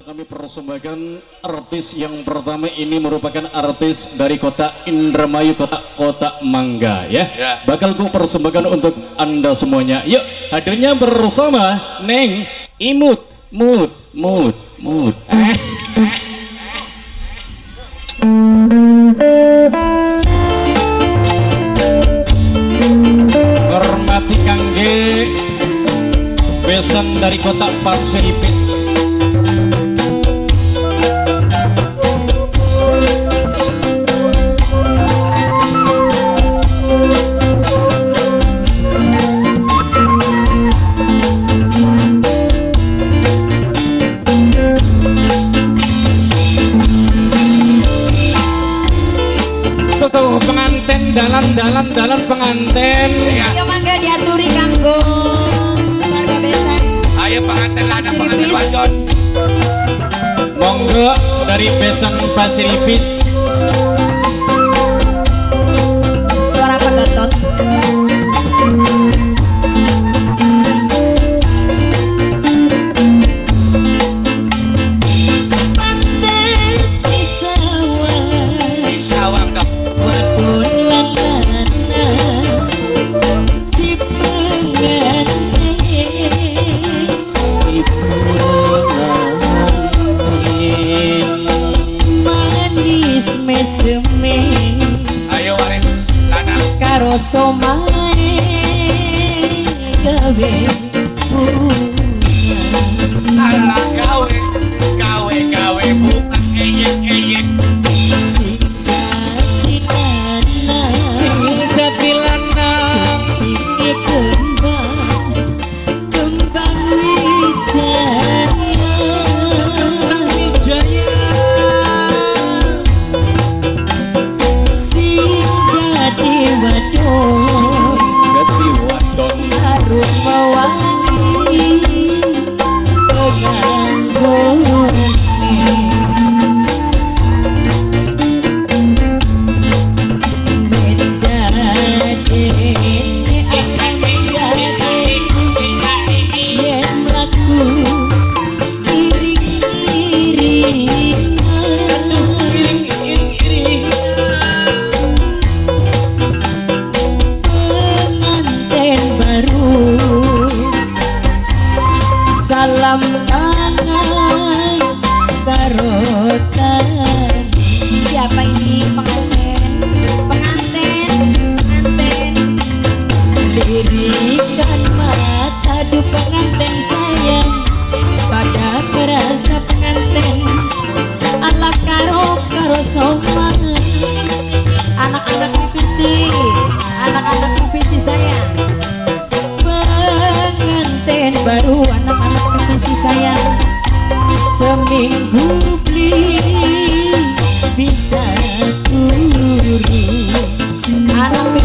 Kami persembahkan artis yang pertama ini merupakan artis dari kota Indramayu, kota Mangga ya. Bakal ku persembahkan untuk Anda semuanya. Yuk, hadirnya bersama Neng Imut Mut Mut Mut. Hormati kangge besan dari kota Pasir Ipis. Penganten dalan-dalan penganten. Ayo mangga diaturi kanggo warga besan. Ayo penganten lanang penganten wadon. Monggo dari besan Pasir Ipis. Suara pegetot. Ayo waris lanang karo somae gawe ala gawe gawe gawe bukan eyek eyek sing dadi lanang sing dadi lanang kembang kembang wijaya kembang wijaya dadi wadon harum mewangi penganggone beda dene yen mlaku iring-iringan iring-iringan salam tangan barotan. Siapa ini pengantin? Pengantin, pengantin. Lirikan mata du pengantin sayang, pada kerasa pengantin. Ala karo karo soma. Anak-anak PPC, anak-anak PPC sayang. Pengantin baru anak-anak PPC sayang. Seminggu beli bisa turu. Anak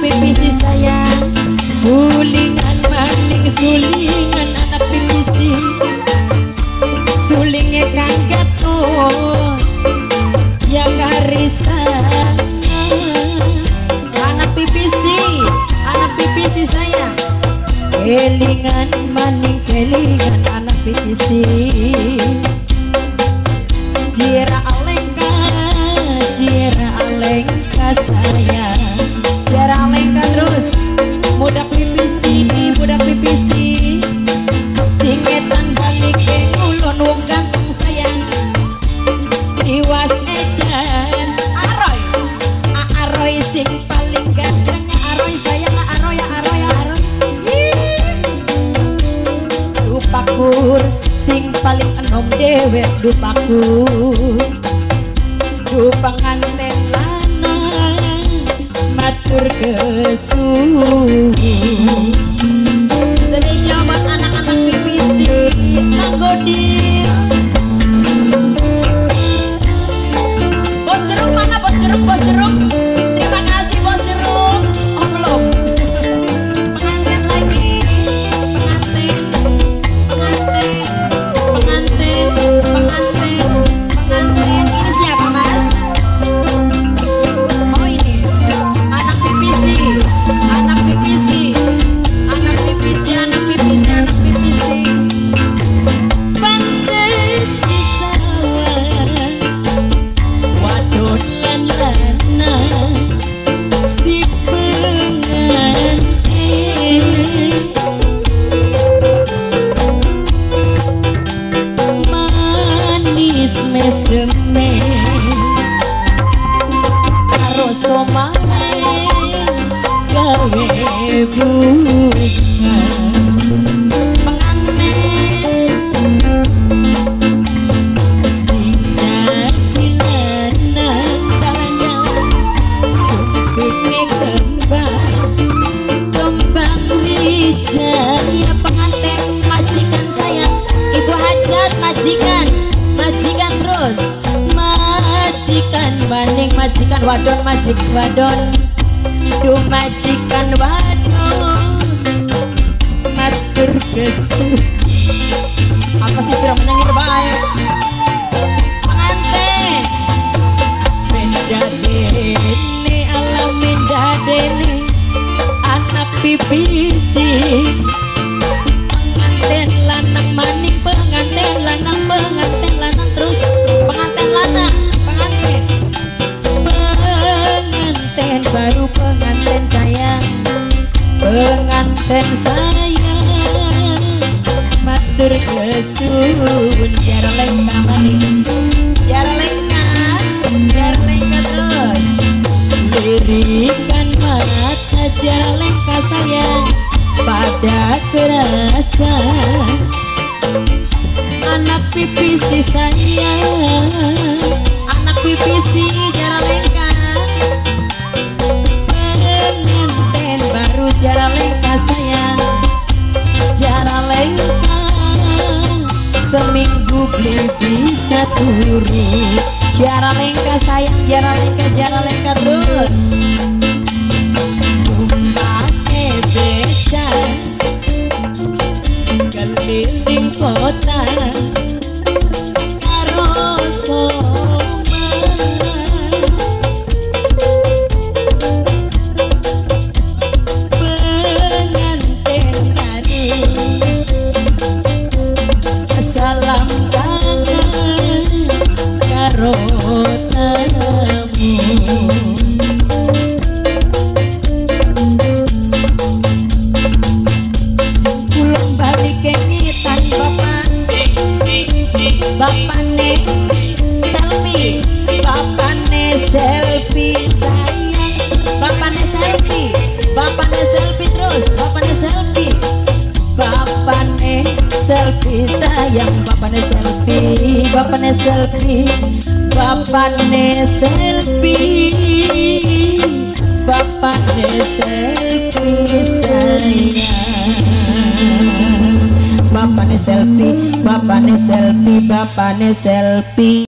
PPC sayang. Sulingan maning sulingan anak PPC. Sulinge kang gatot yang karisan. Anak PPC sayang. Kelingan maning kelingan anak PPC. Jira alengka sayang. Jira alengka terus. Budak PPC, budak PPC. Singetan balik ke ulon wong ganteng sayang. Tiwas edan Aroy, Aroy sing paling ganteng. Aroy sayang, Aroy, Aroy, Aroy. Dupakur sing paling enom dewek dupakur. Dupanganten lanang matur kesuwun. Spesial buat anak-anak PPC kanggo di Bos Jeruk. Mana Bos Jeruk? Bos Jeruk, terima kasih Bos Jeruk. Oh belum. Pengantin lagi, pengantin, pengantin, pengantin, pengantin, pengantin. Ini siapa mas? Oh ini anak PPC, anak PPC, anak PPC, anak PPC. terus. Majikan maning majikan wadon majik wadon. Duh majikan wadon. Matur kesu. Apa sih sira menyanyi bae? Pengantin. Benda dene alam benda dene anak pipisi. Pengantin lanang maning pengantin lanang pengantin lanang terus pengantin lanang pengantin. Pengantin baru pengantin sayang. Pengantin sayang. Matur kesuwun jara lengka maning. Jara lengka, jara lengka terus. Lirikan mata jara lengka sayang pada kerasa anak pipisi sayang. Anak pipisi jara lengka. Pengantin baru jara lengka sayang. Jara lengka seminggu beli bisa turu. Jara lengka sayang, jara lengka, jara lengka terus. Tumpake beca keliling kota karo soma. Pengantin baru salam tangan karo tamu. Pulang balik kengitan bapak. Bapane selfie, bapane selfie sayang. Bapane selfie, bapane selfie terus, bapane selfie. Bapane selfie sayang, bapane selfie, bapane selfie, bapane selfie, bapane selfie sayang. Bapane selfie, bapane selfie, bapane selfie.